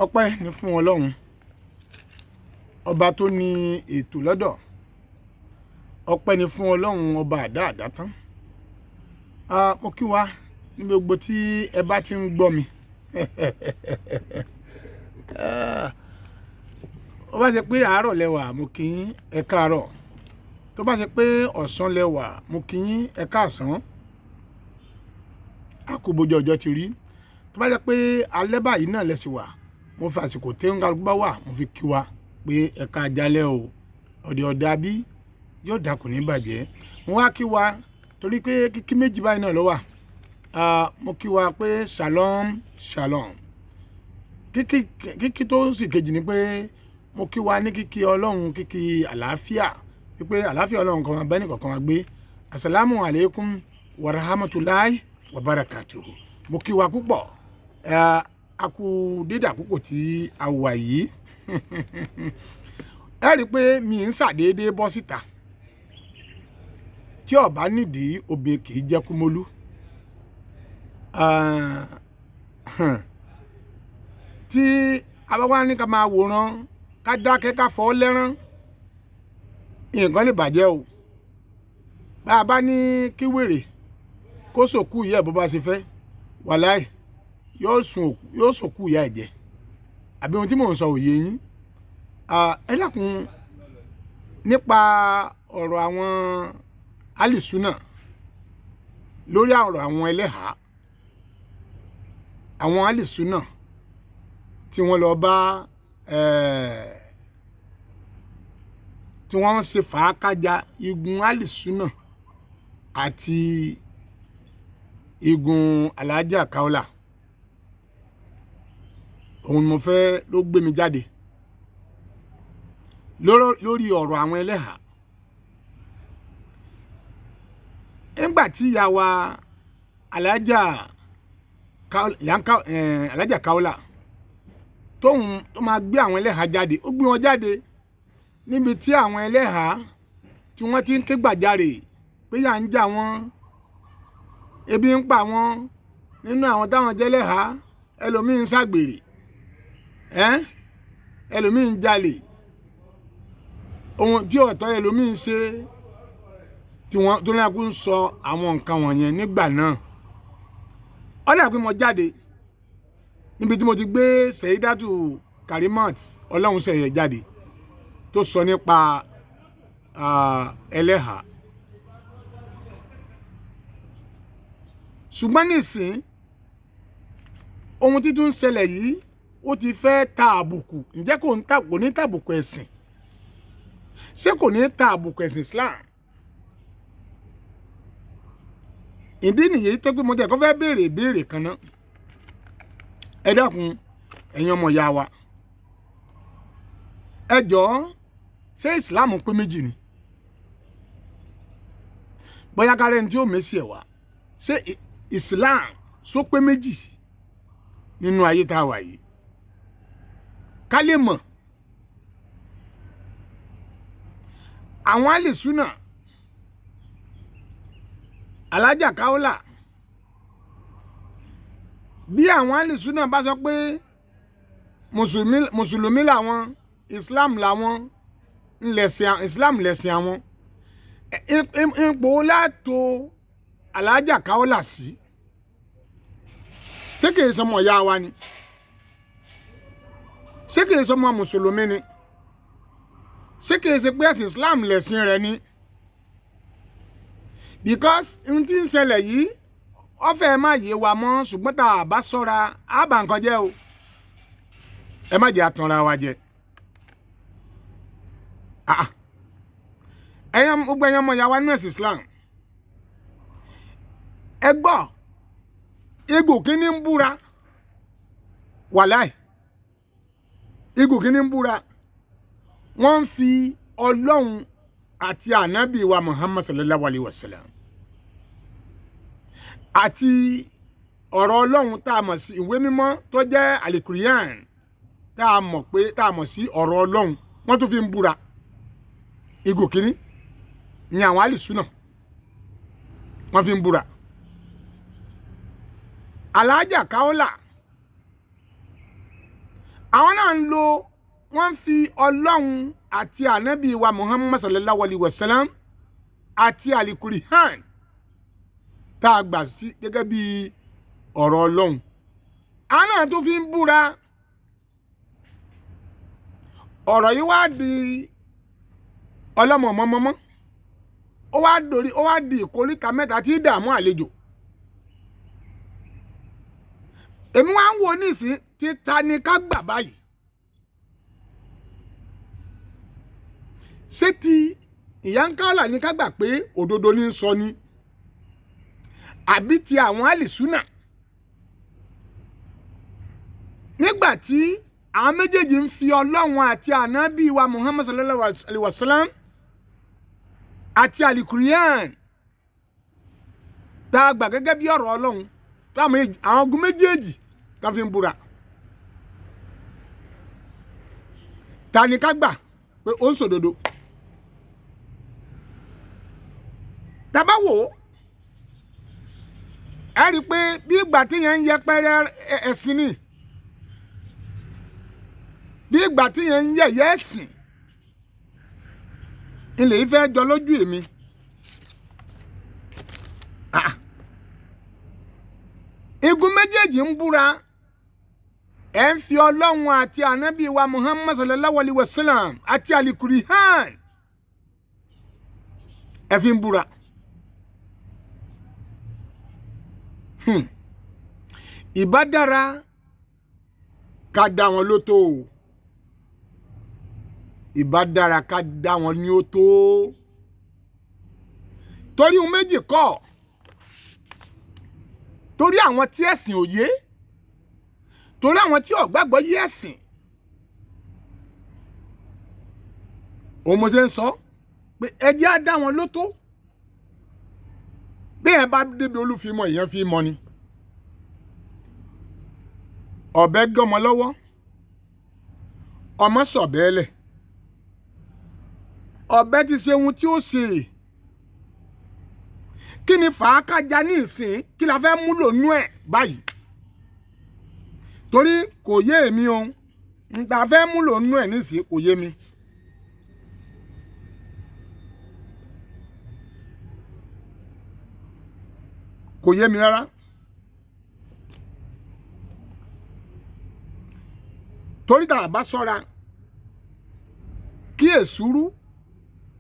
Ọpẹ́ ni fún Ọlọ́run, ọba tó ní ètò lọ́dọ̀. Ọpẹ́ ni fún Ọlọ́run, ọba àdá àdá tán. Mo kí wa ní gbogbo tí ẹ bá ti ń gbọ́ mi. Ó bá ṣe pé àárọ̀ lẹ wà, mo kí yín ẹ káàárọ̀. Tó bá ṣe pé ọ̀sán lẹ wà, mo kí yín ẹ káàsán. A kú bójú ọjọ́ ti rí. Tó bá jẹ́ pé alẹ́ báyìí náà lẹ sì wà, mo fi àsìkò tí ń kálukú bá wà, mo fi kí wa pé ẹ káalẹ́ o. Ọ̀dẹ̀ ọ̀dà bí yóò dà, kò ní bàjẹ́. Mo wá kí wa torí pé kíkí méjì báyìí náà ló wà. Mo kí wa pé shalom shalom. Kíkí kíkí tó sì kejì ni pé mo kí wa ní kíkí Ọlọ́run, kíkí àlàáfíà, wípé àlàáfíà Ọlọ́run kan máa bá ẹnì kọ̀ọ̀kan wa gbé. Asalaamu alaikum wa rahmatulahi wa barakatuhu. Mo kí wa púpọ̀. A kú dédé àkókò tí a wà yìí. Ẹ rí i pé mi ń ṣàdédé bọ́ síta. Tí ó bá nídìí, obìnrin kì í jẹ́ kúmólú. Tí a bá wá ní ká máa wòran, ká dákẹ́, ká fọ́ lẹ́rán, nǹkan lè bàjẹ́ o. Bá a bá ní kí wèrè kó sòkú ìyá ẹ̀ bó bá ṣe fẹ́, wàláì yóò sòkú ìyá ẹ̀ jẹ. Àbí ohun tí mò ń sọ ò yé yín? Ẹ dákun, nípa ọ̀rọ̀ àwọn alìsúnà, lórí ọ̀rọ̀ àwọn ẹlẹ́hàá, àwọn alìsúnà tí wọ́n lọ bá tí wọ́n ń ṣe fàákájà, igun alìsúnà àti igun Alhaja Kaola, òun ni mo fẹ́ ló gbé mi jáde lórí ọ̀rọ̀ àwọn ẹlẹ́hàá. Nígbà tí ìyá wa Alhaja Kaola tóun tó máa gbé àwọn ẹlẹ́hàá jáde, ó gbé wọn jáde níbi tí àwọn ẹlẹ́hàá tí wọ́n ti ń ké gbàjarè pé yà ń jà wọ́n, ebi ń pa wọ́n. Nínú àwọn táwọn jẹ́ ẹlẹ́hàá, ẹlòmíín ń ṣàgbèrè, ẹlòmíín ń jalè, ohun tí ọ̀tọ̀ ẹlòmíín ń ṣe, tí wọ́n tó ní akú ń sọ àwọn nǹkan wọ̀nyẹn nígbà náà. Ó dà pé mo jáde níbi tí mo ti gbé Seyidatu Karimat Ọlọ́runṣẹ̀yẹ jáde tó sọ nípa ẹlẹ́hàá. Ṣùgbọ́n nísìn, ohun tí tún ń ṣẹlẹ̀ yìí, ó ti fẹ́ ta àbùkù. Ǹjẹ́ kò ní tàbùkù ẹ̀sìn? Ṣé kò ní ta àbùkù ẹ̀sìn Islam? Ìdí nìyí tó pé mo tẹ̀ kọ́ fẹ́ béèrè ìbéèrè kan náà. Ẹ dákun, ẹ̀yin ọmọ ìyá wa, ẹ jọ̀ọ́, ṣé Islam pé méjì ni? Bóyá kárẹ́ ní tí ó mèsì ẹ̀ wá. Ṣé Islam só pé méjì nínú ayé tá a wà yìí? Ká lè mọ̀. Àwọn alìsúnà, Alhaja Kaola, bí àwọn alìsúnà bá sọ pé mùsùlùmí làwọn, Islam làwọn ńlẹ̀sìn, Islam lẹ̀sìn àwọn, ipò látò Alhaja Kaola sí, ṣé kìí sọmọ ìyá wa ni? Ṣé kìí sọmọ mùsùlùmí ni? Ṣé kìí ṣe pé ẹ̀sìn Islam lẹ̀sìn rẹ̀ ni? Because ohun tí ń ṣẹlẹ̀ yìí, ó fẹ́ má yé wa mọ́, ṣùgbọ́n tá a bá ṣọ́ra, á bà nǹkan jẹ́ o. Ẹ má jẹ́ àtànra wa jẹ. Ẹ̀yin gbogbo ẹ̀yin ọmọ ìyá wa nínú ẹ̀sìn Islam, ẹ gbọ́, igun kínní ń búra, wàláì, igun kínní ń búra, wọ́n ń fi Ọlọ́run àti ànábì wa Muhammad sallallahu alayhi wa sallam àti ọ̀rọ̀ Ọlọ́run tá a mọ̀ sí ìwé mímọ́ tó jẹ́ alikurian, tá a mọ̀ pé tá a mọ̀ sí ọ̀rọ̀ Ọlọ́run, wọ́n tún fi ń búra. Igun kínní ni àwọn alìsúnà, wọ́n fi ń búra. Alhaja Kaola, àwọn náà ń lo, wọ́n ń fi Ọlọ́run àti ànábì wa Muhammad sallallahu alayhi wa sallam àti alikurihan tá a gbà sí gẹ́gẹ́ bí ọ̀rọ̀ Ọlọ́run, àwọn náà tún fi ń búra. Ọ̀rọ̀ yìí wá di ọlọ́mọ̀mọ́mọ́mọ́, ó wá dorí, ó wá di ìkóríta mẹ́ta tí dààmú àlejò. Èmi wá ń wo nísìn títa ni ká gbà báyìí. Ṣé ti ìyá ń Kaola ní ká gbà pé òdodo ní ń sọ ni, àbí ti àwọn àlìsúnà? Nígbà tí àwọn méjèèjì ń fi Ọlọ́run àti ànábì wa Muhammad sallallahu alayhi wa sallam àti alikurian tá a gbà gẹ́gẹ́ bí ọ̀rọ̀ Ọlọ́run, táwọn àwọn ogun méjèèjì tá fi ń búra, ta ni ká gbà pé ó ń sòdodo? Tá bá wò ó, ẹ rí i pé bí ìgbà téèyàn ń yẹpẹrẹ ẹ̀sìn ni, bí ìgbà téèyàn ń yẹ̀yẹ́ ẹ̀sìn ilé yìí fẹ́ jọ lójú èmi. Igun méjèèjì ń búra, ẹ̀ ń fi Ọlọ́run àti ànábì wa Muhammad sallallahu alayhi wa sallam àti alikurihan ẹ̀ fi ń búra. Ìbá dára ká dá wọn lótó o, ìbá dára ká dá wọn ní ó tó, torí ohun méjì kọ́, torí àwọn tí ẹ̀sìn ò yé, torí àwọn tí ò gbàgbọ́ yé ẹ̀sìn. Òun mo ṣe ń sọ pé ẹ jẹ́ á dá wọn lótó. Bí ẹ bá débi olúfimọ, èèyàn fi mọ ni. Ọ̀bẹ gọ́mọ lọ́wọ́, ọmọ sọ̀bẹ́lẹ̀, ọ̀bẹ ti ṣe ohun tí ó ṣe. Kí ni fàákàjà ní ìsìn? Kí la fẹ́ múlò nú ẹ̀ báyìí? Torí kò yé èmi o, n ta fẹ́ múlò nú ẹ̀ nísìn kò yé mi. Kò yé mi rárá. Torí tá a bá ṣọ́ra kí èsúrú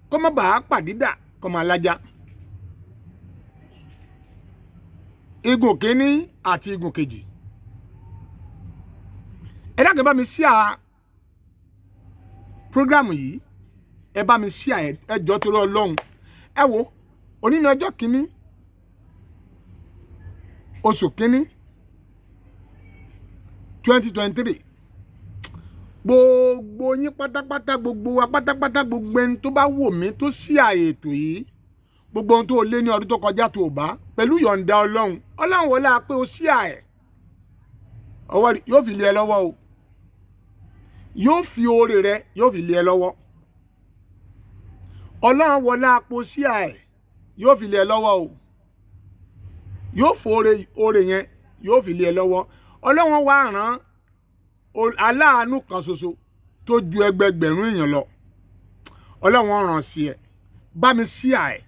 kó má bàa pàdídà kó máa lájà. Igun kínní àti igun kejì. Ẹ dákun, bá mi ṣíà prógrámù yìí, ẹ bá mi ṣíà, ẹ jọ̀ọ́ torí Ọlọ́run. Ẹ wo, òní ní ọjọ́ kínní oṣù kínní 2023. Gbogbo yín pátápátá, gbogbo wa pátápátá, gbogbo ẹni tó bá wò mí tó ṣíà ètò yìí, gbogbo ohun tó lé ní ọdún tó kọjá tó bá pẹ̀lú yọ̀ǹda Ọlọ́run, Ọlọ́run wọlé pé o ṣíà ẹ̀, ọwọ́ yóò fi lé ẹ lọ́wọ́ o, yóò fi oore rẹ yóò fi lé ẹ lọ́wọ́. Ọlọ́run wọlé àpò ṣíà ẹ̀ yóò fi lé ẹ lọ́wọ́ o, yóò fo oore yẹn yóò fi lé ẹ lọ́wọ́. Ọlọ́run wá rán aláàánú kan ṣoṣo tó ju ẹgbẹgbẹ̀rún èèyàn lọ, Ọlọ́run rán sí ẹ. Bá mi ṣíà ẹ,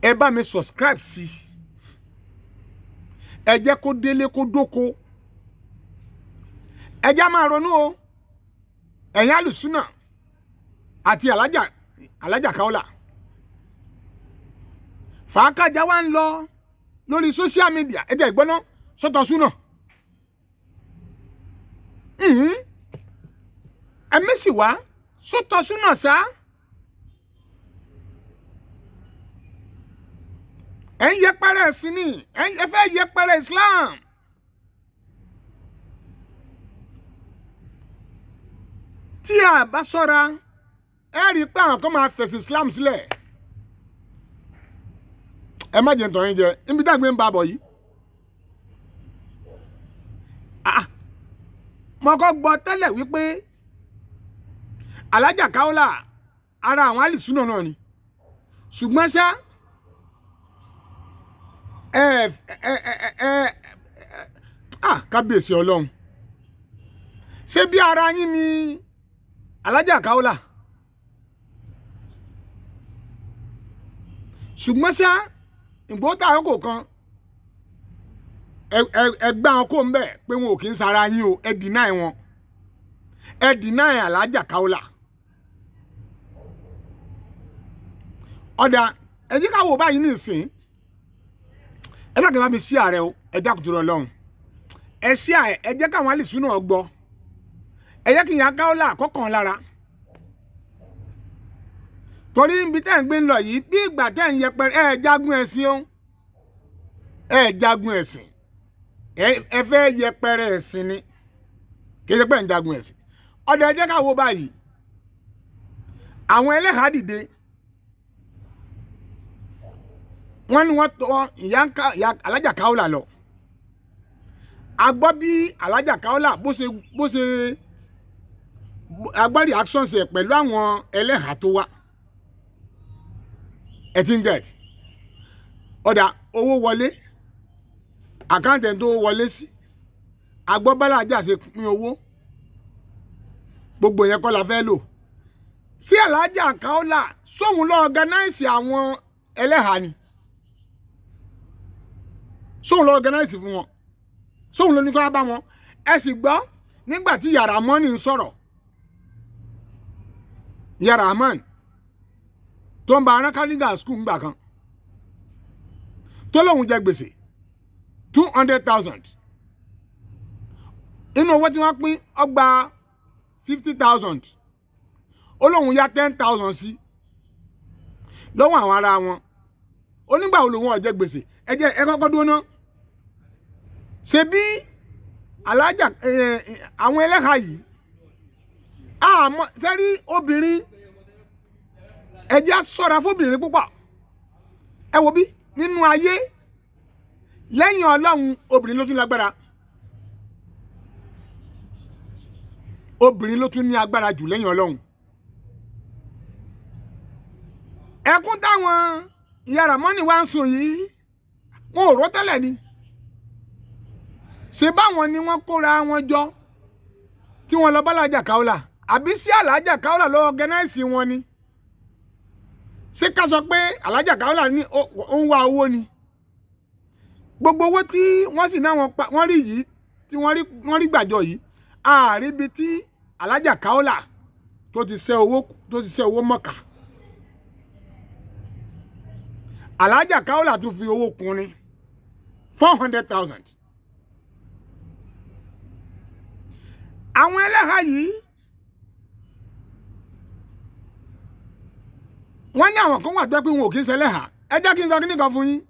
ẹ bá mi subscribe sí, ẹ jẹ́ kó délé kó dóko. Ẹ jẹ́ máa ronú o, ẹ̀yin alùsùnà àti Alhaja Kaola. Fàákàjà wa ń lọ lórí social media, ẹ jẹ́ ìgbọ́ná sọ́tọ̀ súnà. Ẹ̀mí sì wá sọ́tọ̀ súnà sá. Ẹ ń yẹpẹrẹ ẹ̀sìn ni, ẹ fẹ́ yẹpẹrẹ Islam. Tí a bá ṣọ́ra, ẹ rí i pé àwọn kan máa fẹ̀sìn Islam sílẹ̀. Ẹ má jẹ́ ntọ́ yín jẹ níbi tá à ń gbé ń ba bọ̀ yìí. Mo kọ́ gbọ́ tẹ́lẹ̀ wípé Alhaja Kaola ara àwọn alìsúnà náà ni, ṣùgbọ́n ṣá Ẹ ẹ ẹ ẹ ah, kábíyèsí Ọlọ́run, ṣé bí ara yín ni Alájà Kaola? Ṣùgbọ́n ṣá ìgbóta àkókò kan ẹ gbá wọn kó ń bẹ̀ pé wọn ò kí ń sara yín o. Ẹ deny wọn, ẹ deny Alájà Kaola. Ọ̀dà, ẹ jẹ́ ká wò báyìí nísìn. Ẹ dákun, bá mi sí ààrẹ o. Ẹ dákun tó lọ lọ́hùn, ẹ sí ààrẹ. Ẹ jẹ́ káwọn alìsùn náà gbọ́. Ẹ jẹ́ kí ìyá Kaola kọ́kàn lára, torí ibi tẹ́ ń gbé ń lọ yìí, bí ìgbà tẹ́ ń yẹpẹrẹ. Ẹ jagun ẹ̀sìn o, ẹ jagun ẹ̀sìn. Ẹ fẹ́ yẹpẹrẹ ẹ̀sìn ni, kì í ṣe pé ń jagun ẹ̀sìn. Ọ̀dà, ẹ jẹ́ ká wo báyìí. Àwọn ẹlẹ́hàá dìde, wọ́n ní wọ́n tọ̀ ìyá Alájà Kaola lọ. A gbọ́ bí Alájà Kaola bó ṣe a gbọ́ reactions ẹ̀ pẹ̀lú àwọn ẹlẹ́hàá tó wá. Ẹ ti ń get. Ọ̀dà, owó wọlé, account ẹ̀ tó wọlé sí, a gbọ́ bálájà ṣe pín owó. Gbogbo yẹn kọ́ la fẹ́ lò sí. Alájà Kaola sóhun lọ organize àwọn ẹlẹ́hàá ni? Sóhun lọ organize fún wọn? Sóhun ló ní kó wá bá wọn? Ẹ sì gbọ́ nígbà tí yàrá mọ́nì ń sọ̀rọ̀, yàrá mọ́nì tó ń ba arákálígà school ńgbà kan, tó lóun jẹ gbèsè 200,000. Inú owó tí wọ́n pín, ó gba 50,000. Ó lóun yá 10,000 sí lọ́wọ́ àwọn ará wọn. Onígbà wo lòun ò jẹ gbèsè? Ẹ jẹ́ ẹ kọ́kọ́ dúró ná. Ṣe bí alájà àwọn ẹlẹ́hà yìí, àmọ́ sẹ́rí obìnrin, ẹ jẹ́ á ṣọ́ra fóbìnrin púpọ̀. Ẹ wo bí nínú ayé, lẹ́yìn Ọlọ́run, obìnrin ló tún lágbára, obìnrin ló tún ní agbára jù lẹ́yìn Ọlọ́run. Ẹkún táwọn ìyá Ramoni wá ń sùn yìí, wọn ò rò tẹ́lẹ̀ ni. Ṣe báwọn ni wọ́n kóra wọn jọ tí wọ́n lọ bá Alájà Kaola? Àbí sí Alájà Kaola ló organize wọn ni? Ṣé ká sọ pé Alájà Kaola ní ó ń wá owó ni? Gbogbo owó tí wọ́n sì náà wọ́n rí yìí, tí wọ́n rí gbàjọ yìí, ààrí ibi tí Alájà Kaola tó ti ṣẹ́ owó, tó ti ṣẹ́ owó mọ́ka. Alájà Kaola tún fi owó kún ní 400,000. Àwọn ẹlẹ́hà yìí, wọ́n ní àwọn kan wà tó pé wọn ò kí ń ṣẹlẹ́hà. Ẹ jẹ́ kí n sọ kí nìkan fún yín.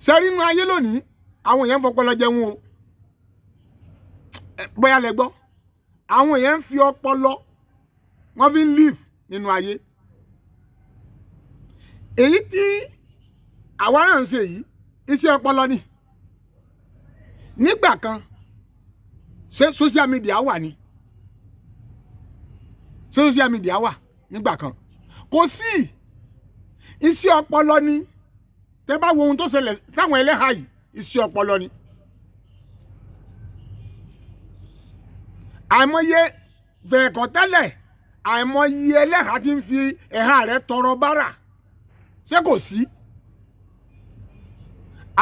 Sẹ́rí inú ayé lónìí, àwọn èèyàn ń fọpọlọ jẹun o. Bóyá lẹ gbọ́, àwọn èèyàn ń fi ọpọlọ wọ́n fi ń live nínú ayé. Èyí tí àwa náà ń ṣe yìí, iṣẹ́ ọpọlọ ni. Nígbà kan, ṣé social media wà ni? Ṣé social media wà nígbà kan? Kò sí. Iṣẹ́ ọpọlọ ni. Tẹ́ bá wo ohun tó ṣẹlẹ̀ táwọn ẹlẹ́hà yìí, iṣẹ́ ọpọlọ ni. Àìmọye fẹ̀ẹ̀kọ́ tẹ́lẹ̀, àìmọye ẹlẹ́hà tí ń fi ẹ̀hà rẹ̀ tọrọ bárà, ṣé kò sí?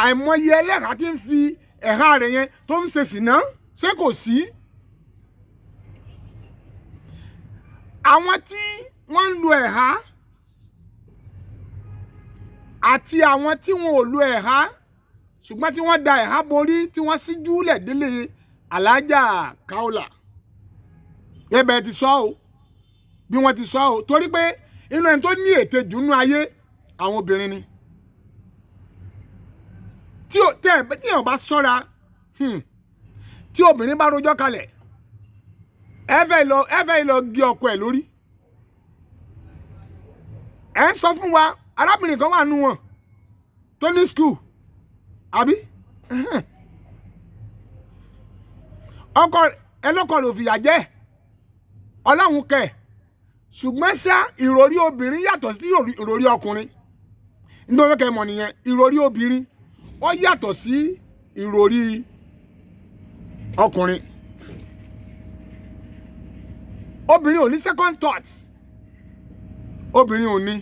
Àìmọye ẹlẹ́hà tí ń fi ẹ̀hà rẹ̀ yẹn tó ń ṣe sìná, ṣé kò sí? Àwọn tí wọ́n ń lo ẹ̀há àti àwọn tí wọn ò lo ẹ̀há, ṣùgbọ́n tí wọ́n da ẹ̀há borí, tí wọ́n síjú lẹ̀ délé Alájà Kaola, gẹ́gẹ́ ti sọ o, bí wọ́n ti sọ o, torí pé inú ẹni tó ní ète jù nínú ayé, àwọn obìnrin ni. Tí èèyàn bá ṣọ́ra, tí obìnrin bá rojọ́ kalẹ̀, ẹ fẹ́ lọ gé ọkọ ẹ̀ lórí. Ẹ ń sọ fún wa, arábìnrin kan wà nù wọn tó ní school, àbí ọkọ ẹlọ́kọ ló fìyà jẹ, Ọlọ́run kẹ. Ṣùgbọ́n ṣá, ìròrí obìnrin yàtọ̀ sí ìròrí ọkùnrin. Nítorí kẹ́ mọ̀ nìyẹn, ìròrí obìnrin ó yàtọ̀ sí ìròrí ọkùnrin. Obìnrin ò ní second thoughts, obìnrin ò ní.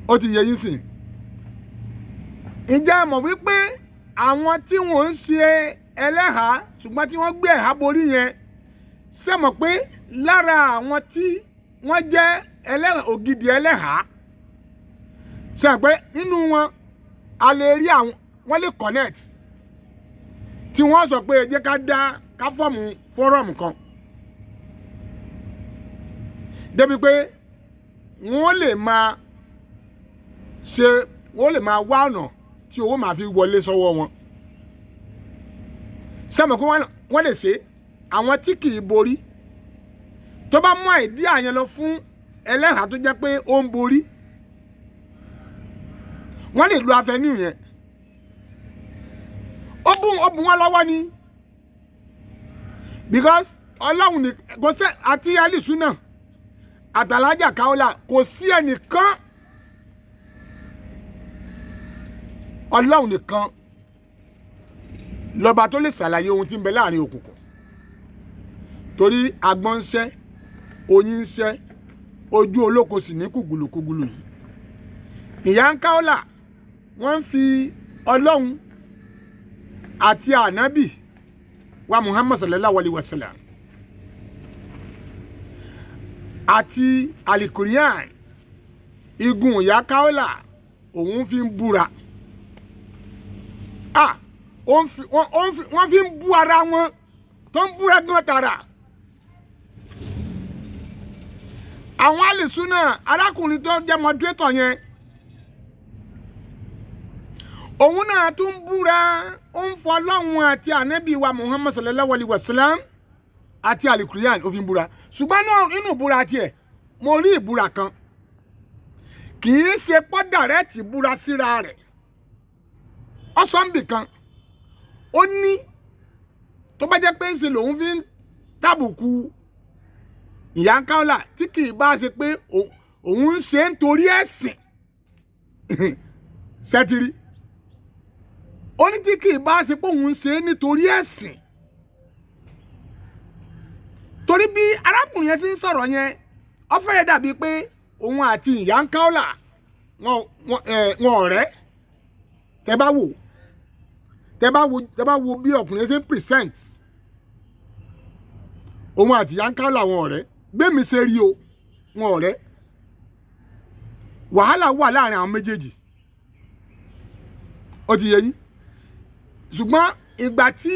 Ó ti yẹ yín sìn. Ǹjẹ́ ẹ mọ̀ wípé àwọn tí wọ́n ń ṣe ẹlẹ́hàá ṣùgbọ́n tí wọ́n gbé ẹ̀há borí yẹn, ṣé mọ̀ pé lára àwọn tí wọ́n jẹ́ ògidì ẹlẹ́hàá, ṣe pé nínú wọn a lè rí àwọn wọ́n lè connect tí wọ́n sọ pé ẹ jẹ́ ká dá ká fọ́ọ̀mù fọ́rọ̀mù kan débi pé wọ́n lè máa ṣe, wọ́n lè máa wá ọ̀nà tí owó máa fi wọlé sọ́wọ́ wọn. Ṣé mọ̀ pé wọ́n lè ṣe àwọn tí kì í borí tó bá mú àìdíà yẹn lọ fún ẹlẹ́hàá tó jẹ́ pé ó ń borí, wọ́n lè lo afẹnú yẹn. Ó bùn wọn lọ́wọ́ ni, because Ọlọ́run ní kò sẹ́ àti alisuna àtàlájà káwọ́là kò sí ẹnìkan, Ọlọ́run nìkan lọ́ba tó lè ṣàlàyé ohun tí ń bẹ láàrin òkùnkùn. Torí agbọ́n ń ṣẹ́, oyin ń ṣẹ́, ojú olóko sì ní kùgùlù kùgùlù yìí. Ìyá ń káwọ́là wọ́n ń fi Ọlọ́run àti ànábì wa Muhammad sallallahu alayhi wa sallam àti alikurian igun ìyá káwọ́là òun fi ń búra. Wọ́n fi ń bú ara wọn tó ń búra gan tààrà. Àwọn alìsúná arákùnrin tó jẹ́ mọdúrétọ̀ yẹn, òun náà tún búra, ó ń fọ Ọlọ́run àti ànábì wa Muhammad sallallahu alayhi wa sallam àti alikurian ó fi ń búra. Ṣùgbọ́n inú ìbúra tiẹ̀ mo rí ìbúra kan, kì í ṣe pọ́ dàrẹ́tì búra síra rẹ̀. Ọ̀sánbì kan ó ní tó bá jẹ́ pé ń ṣe lòun fi ń tàbùkù ìyá káwọ́là tí kì í bá ṣe pé òun ń ṣe ń torí ẹ̀sìn sẹ́tìrì. Ó ní tí kì í bá ṣe pé òun ń ṣe nítorí ẹ̀sìn. Torí bí arákùnrin yẹn ti ń sọ̀rọ̀ yẹn, ó fẹ́rẹ̀ dàbí pé òun àti ìyá káwọ́là wọn ọ̀rẹ́. Tẹ́ bá wo bí ọkùnrin ṣe ń present òun àti ìyá káwọ́là wọn ọ̀rẹ́. Gbẹ̀mí ṣe rí o, wọn ọ̀rẹ́. Wàhálà wà láàrin àwọn méjèèjì, ó ti yé yín. Ṣùgbọ́n ìgbà tí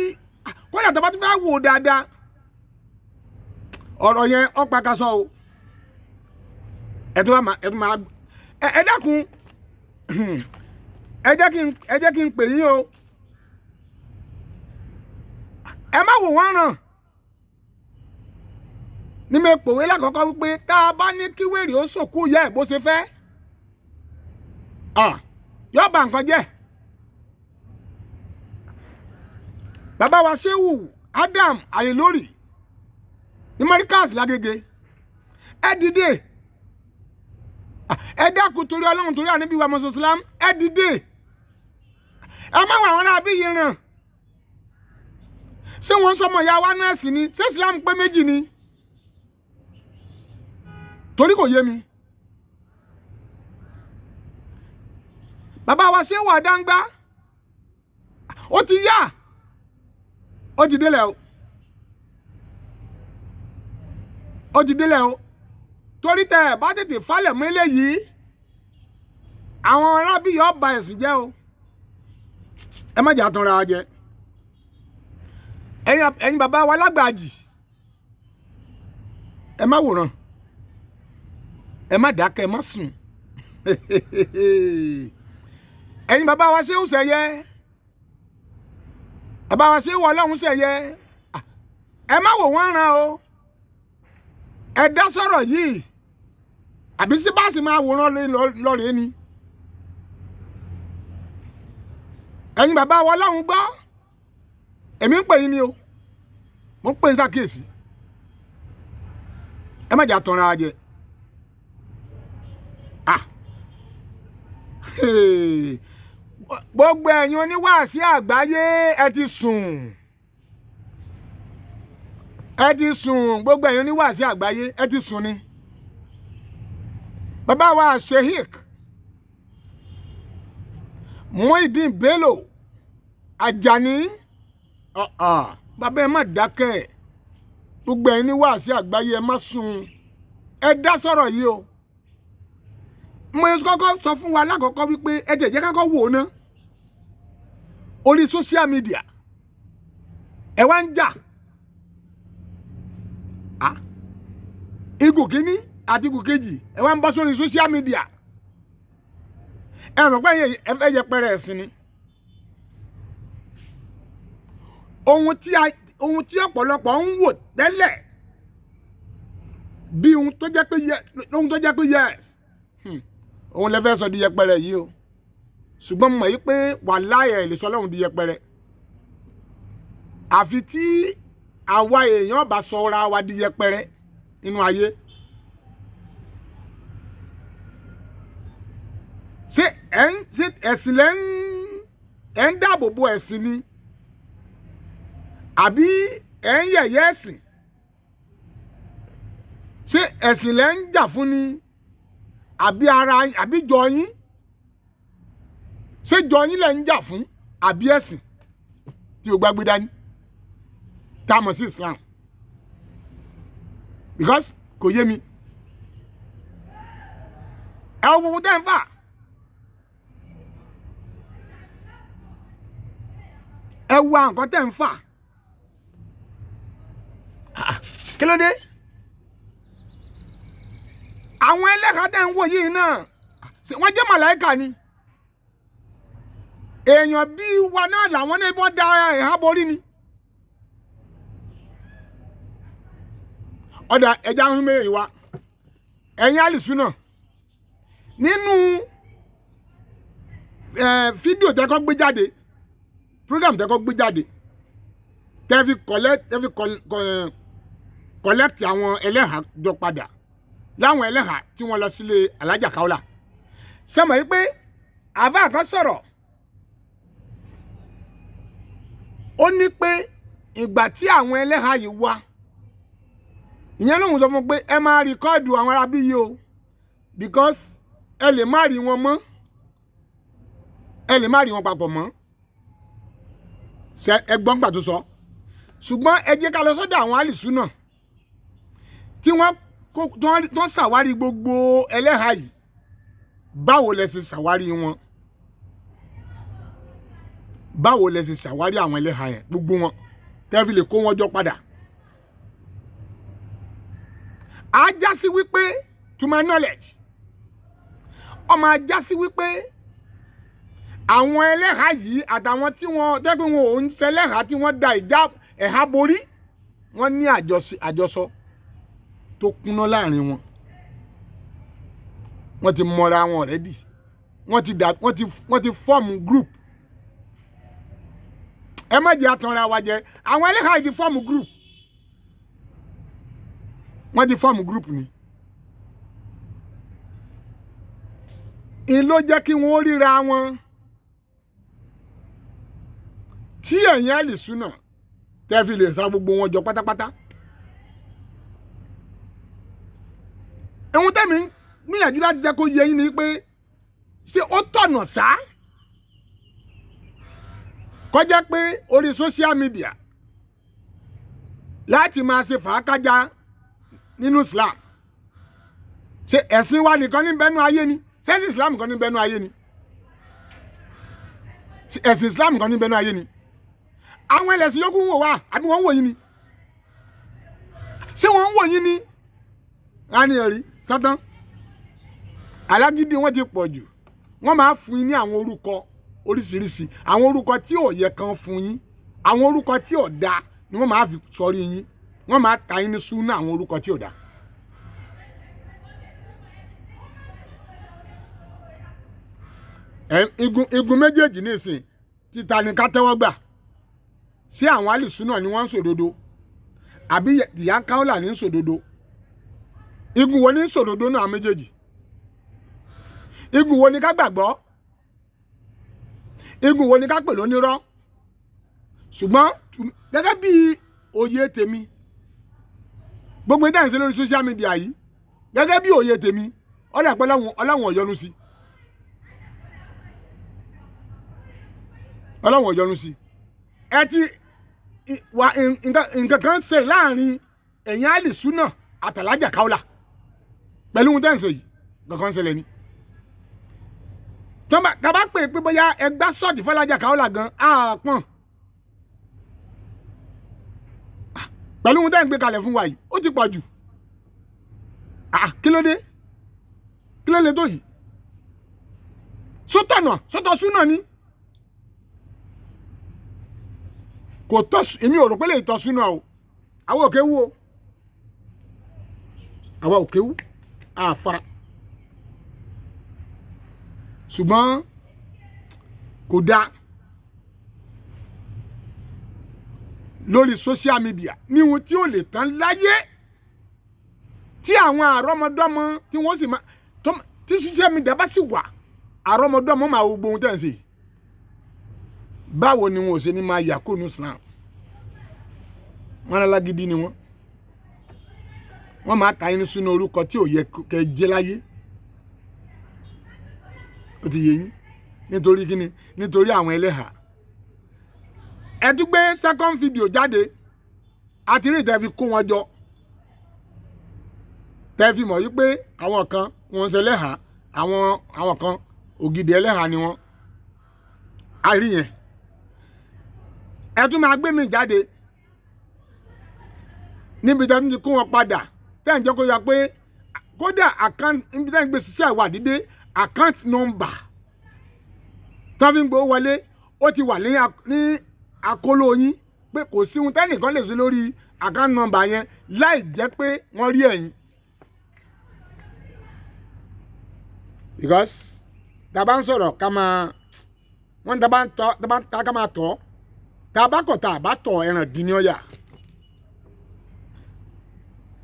kódà tó bá tún fẹ́ wò dáadáa, ọ̀rọ̀ yẹn ó pakasọ o. Ẹ dákun, ẹ jẹ́ kí n pè yín o. Ẹ má wò wọ́n ràn. Ní mi pòwe lákọ̀ọ́kọ́ wípé tá a bá ní kí wèrè ó sòkú ìyá ẹ̀ bó ṣe fẹ́, yóò bà nǹkan jẹ́. Bàbá wa Shehu Adam Ayelori ní Markaz Lágége, ẹ dìde, ẹ dákun torí Ọlọ́run, torí ànábì wa Mọ́sálásí, ẹ dìde, ẹ má wà àwọn aráabí yìí ràn. Ṣé wọ́n ń sọmọ ìyá wa náà sì ni? Ṣé Islam pé méjì ni? Torí kò yé mi. Bàbá wa Shehu Adangba ó ti yá, ó ti délẹ̀ o, ó ti délẹ̀ o. Torí tẹ ẹ bá tètè falẹ̀ mọ́ eléyìí, àwọn arábí yóò ba ẹ̀sìn jẹ́ o. Ẹ má jà tanra jẹ. Ẹ̀yin bàbá wa lágbàjì, ẹ má wòran, ẹ má dákẹ́, ẹ má sùn. Ẹ̀yin bàbá wa Shehu Sẹ̀yẹ, bàbá wa Shehu Ọlọ́run Sẹ̀yẹ, ẹ má wò wọ́n ràn o. Ẹ dá sọ̀rọ̀ yìí, àbí sí báàsì máa wòran lọ́rẹ̀ẹ́ ni. Ẹ̀yin bàbá wa Ọlọ́run gbọ́, èmi ń pè yín ni o, mo ń pè yín ṣàkíyèsí. Ẹ má jà tanra jẹ. Gbogbo ẹ̀yin oníwàásí àgbáyé, ẹ ti sùn, ẹ ti sùn. Gbogbo ẹ̀yin oníwàásí àgbáyé, ẹ ti sùn ni. Bàbá wa Sheikh Muideen Bello Ajani, bàbá, ẹ má dákẹ́. Gbogbo ẹ̀yin oníwàásí àgbáyé, ẹ má sùn, ẹ dá sọ̀rọ̀ yìí o. Mo kọ́kọ́ sọ fún wa lákọ̀ọ́kọ́ wípé ẹ jẹ́ ká kọ́kọ́ wò ó ná. Orí social media ẹ wá ń jà, igun kínní àti igun kejì, ẹ wá ń bọ́ sórí social media. Ẹ mọ̀ pé ẹ fẹ́ yẹpẹrẹ ẹ̀sìn ni. Ohun tí ọ̀pọ̀lọpọ̀ ń wò tẹ́lẹ̀ bí ohun tó jẹ́ pé yes, òun lè fẹ́ sọ di yẹpẹrẹ yìí o. Ṣùgbọ́n mo mọ̀ yí pé wàláhì, ẹ̀ lè sọ Ọlọ́run di yẹpẹrẹ, àfi tí àwa èèyàn bá sọ ra wa di yẹpẹrẹ nínú ayé. Ṣé ẹ̀ ń ṣe ẹ̀sìn lẹ́ ń ẹ̀ ń dáàbò bo ẹ̀sìn ni, àbí ẹ̀ ń yẹ̀yẹ́ ẹ̀sìn? Ṣé ẹ̀sìn lẹ́ ń jà fún ni, àbí ara, àbí jọ yín? Ṣé jọ yín lẹ́ ń jà fún, àbí ẹ̀sìn tí o gbàgbé dání tá a mọ̀ sí Islam? Because kò yé mi. Ẹ wo gbogbo tẹ́ ń fà. Ẹ wo àwọn nǹkan tẹ́ ń fà. Kí ló dé? Àwọn ẹlẹ́ka tẹ́ ń wò yìí náà, wọ́n jẹ́ màláìkà ni? Èèyàn bíi wa náà làwọn ní, wọ́n da ẹ̀há borí ni. Ọ̀dà ẹja ń mẹ́rin wa, ẹ̀yin àlìsúnà, nínú fídíò tẹ́kọ́ gbé jáde, program tẹ́kọ́ gbé jáde, tẹ́ fi collect àwọn ẹlẹ́hà jọ padà, láwọn ẹlẹ́hà tí wọ́n lọ sílé Alájà Kaola, sọmọ yìí pé àbá kan sọ̀rọ̀, ó ní pé ìgbà tí àwọn ẹlẹ́hà yìí wá, ìyẹn lòun sọ fún un pé ẹ máa record àwọn arábí yìí o, because ẹ lè má rí wọn mọ́, ẹ lè má rí wọn papọ̀ mọ́. Ṣe ẹ gbọ́n gbà tó sọ? Ṣùgbọ́n ẹ jẹ́ ká lọ sọ́dọ̀ àwọn àlìsúnà tí wọ́n tó ń ṣàwárí gbogbo ẹlẹ́hà yìí. Báwo lẹ ṣe ṣàwárí wọn? Báwo lẹ ṣe ṣàwárí àwọn ẹlẹ́hà yẹn, gbogbo wọn, tẹ́ fi lè kó wọn jọ padà? Á já sí wípé, to my knowledge, ọmọ ajá sí wípé àwọn ẹlẹ́hà yìí àtàwọn tí wọ́n tẹ́gbẹ́ wọn ò ń ṣẹlẹ́hà, tí wọ́n da ìjà ẹ̀há borí, wọ́n ní àjọsọ tó kúnná láàrin wọn. Wọ́n ti mọra wọn already, wọ́n ti dà, wọ́n ti form group. Ẹ má jẹ́ àtànra wa jẹ. Àwọn ẹlẹ́hà yìí ti form group, wọ́n ti form group ni. Ń ló jẹ́ kí wọ́n ríra wọn tí ẹ̀yin àlìsúnà tẹ́ fi lè sa gbogbo wọn jọ pátápátá. Ohun tẹ́mi ń gbìyànjú láti jẹ́ kó yé yín ni pé, ṣé ó tọ̀nà ṣá kọjá pé orí social media láti máa ṣe fàákájà nínú Islam? Ṣé ẹ̀sìn wa nìkan ní bẹ́nu ayé ni? Ṣẹ́sìn Islam kan ní bẹ́nu ayé ni? Ṣé ẹ̀sìn Islam kan ní bẹ́nu ayé ni? Àwọn ẹlẹ́sìn yòókù ń wò wá, àbí wọ́n ń wò yín ni? Ṣé wọ́n ń wò yín ni? Rani ẹ̀rí sátán alágídí, wọ́n ti pọ̀ jù. Wọ́n máa fún yín ní àwọn orúkọ oríṣiríṣi, àwọn orúkọ tí ò yẹ kan fún yín, àwọn orúkọ tí ò dáa ni wọ́n máa fi sọrí yín. Wọ́n máa ta yín ní súnà àwọn orúkọ tí ò dáa. Ẹ igun méjèèjì nísìn, títa ni ká tẹ́wọ́ gbà? Ṣé àwọn alìsúnà ni wọ́n ń sòdodo, àbí ìyá Kaola ní ń sòdodo? Igun wo ní ń sòdodo náà méjèèjì? Igun wo ni ká gbàgbọ́? Igun wo ni ká pè lónírọ́? Ṣùgbọ́n gẹ́gẹ́ bí òye tèmi, gbogbo ìdáhùn sí lórí social media yìí, gẹ́gẹ́ bí òye tèmi, ọ̀dà pé Ọlọ́run ò yọ́nú sí, Ọlọ́run ò yọ́nú sí. Ẹ ti wà, nǹkan kan ṣe láàrin ẹ̀yin àlìsúnà àtàlájà káwọ́là pẹ̀lú ohun tẹ́ ń sọ yìí, nǹkan kan ṣẹlẹ̀ ni. Tàbá pè pé bóyá ẹgbá sọ́ọ̀tì fọlájà káwọ́là gan àpọ̀n pẹ̀lú ohun tẹ́ ń gbé kalẹ̀ fún wa yìí, ó ti pọ̀ jù. Kí ló dé? Kí ló lè tó yìí? Sọ́tọ̀nà sọ́tọ̀ súnà ni kò tọ́. Èmi ò rò pé lè tọ́ súnà o. Àwọn òkè wú o, àwa òkè wú àfa, ṣùgbọ́n kò dáa lórí social media ní ohun tí ó lè tán láyé, tí àwọn àrọ́mọdọ́mọ tí wọ́n sì máa tí social media bá sì wà, àrọ́mọdọ́mọ máa wo gbogbo ohun tẹ́ ń ṣe yìí. Báwo ni wọn ò ṣe ní máa yà kó nu Islam? Wọn alágídí ni wọ́n máa ta inú sínú orúkọ tí ò yẹ kẹ́ jẹ́ láyé. Ó ti yé yín. Nítorí kíni? Nítorí àwọn ẹlẹ́hà. Ẹ tún gbé second video jáde, àti rí ìtẹ́ fi kó wọn jọ, tẹ́ fi mọ̀ wípé àwọn kan wọ́n ń ṣe ẹlẹ́hà, àwọn kan ògidì ẹlẹ́hà ni wọ́n. A rí yẹn. Ẹ tún máa gbé mi jáde níbi tẹ́ tún ti kó wọn padà, tẹ́ ń jẹ́ kó yọ pé kódà account níbi tẹ́ ń gbé ṣiṣẹ́ ìwádìí dé, account number tó fi ń gbowó wọlé ó ti wà ní akóló yín, pé kò sí ohun tẹ́nìkan lè ṣe lórí account number yẹn láì jẹ́ pé wọ́n rí ẹ̀yin. Because tá a bá ń sọ̀rọ̀ ká máa wọ́n, tá a bá ń tọ́, tá a bá ń ta ká máa tọ́, tá a bá kọ̀ tá a bá tọ̀ ẹran dín ní ọ̀yà.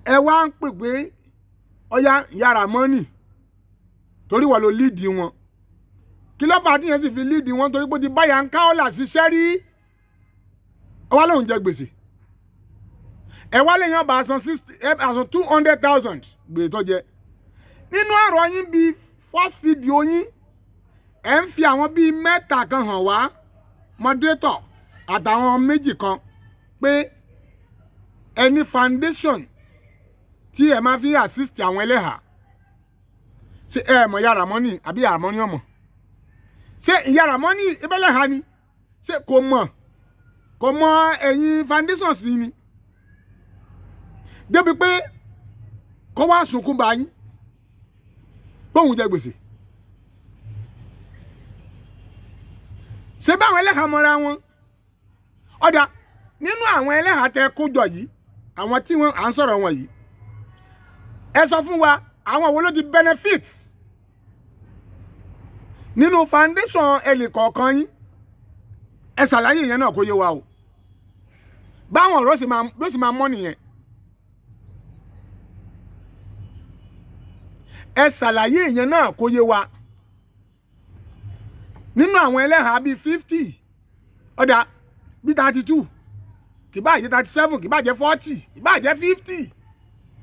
Ẹ wá ń pè pé ọ̀yà yàrá mọ́nì torí wọ́n ló líìdì wọn. Kí ló fà á tíyẹn sì fi líìdì wọn? Torí pé ó ti báyà ń ká ọ̀là ṣiṣẹ́ rí, ẹ wá lóun jẹ gbèsè. Ẹ wá lẹ́yìn ọba àsan 60, àsan 200,000 gbèsè tó jẹ. Nínú ọ̀rọ̀ yín bíi first video yín, ẹ ń fi àwọn bíi mẹ́ta kan hàn wá, moderator àtàwọn méjì kan, pé ẹ ní foundation tí ẹ máa fi assist àwọn ẹlẹ́hà. Ṣé ẹ mọ̀ yàrá mọ́nì àbí yàrá mọ́nì ọmọ? Ṣé yàrá mọ́nì ìbẹ́lẹ́hà ni? Ṣé kò mọ̀? Kò mọ̀ ẹ̀yin foundation sí ni? Débi pé kó wá sunkún bá yín bóun jẹ gbèsè. Ṣé báwọn ẹlẹ́hà mọ́ra wọn? Ọ̀dà nínú àwọn ẹlẹ́hà tẹ kó jọ yìí, àwọn tí wọ́n à ń sọ̀rọ̀ wọn yìí, ẹ sọ fún wa àwọn wo ló ti benefit nínú foundation ẹnì kọ̀ọ̀kan yín? Ẹ ṣàlàyé yẹn náà kó yé wa o. Báwọn ọ̀rọ̀ ló sì máa mọ́ nìyẹn. Ẹ ṣàlàyé yẹn náà kó yé wa. Nínú àwọn ẹlẹ́hàá bíi 50, ọ̀dà bíi 32, kì bá jẹ́ 37, kì bá jẹ́ 40, kì bá jẹ́ 50,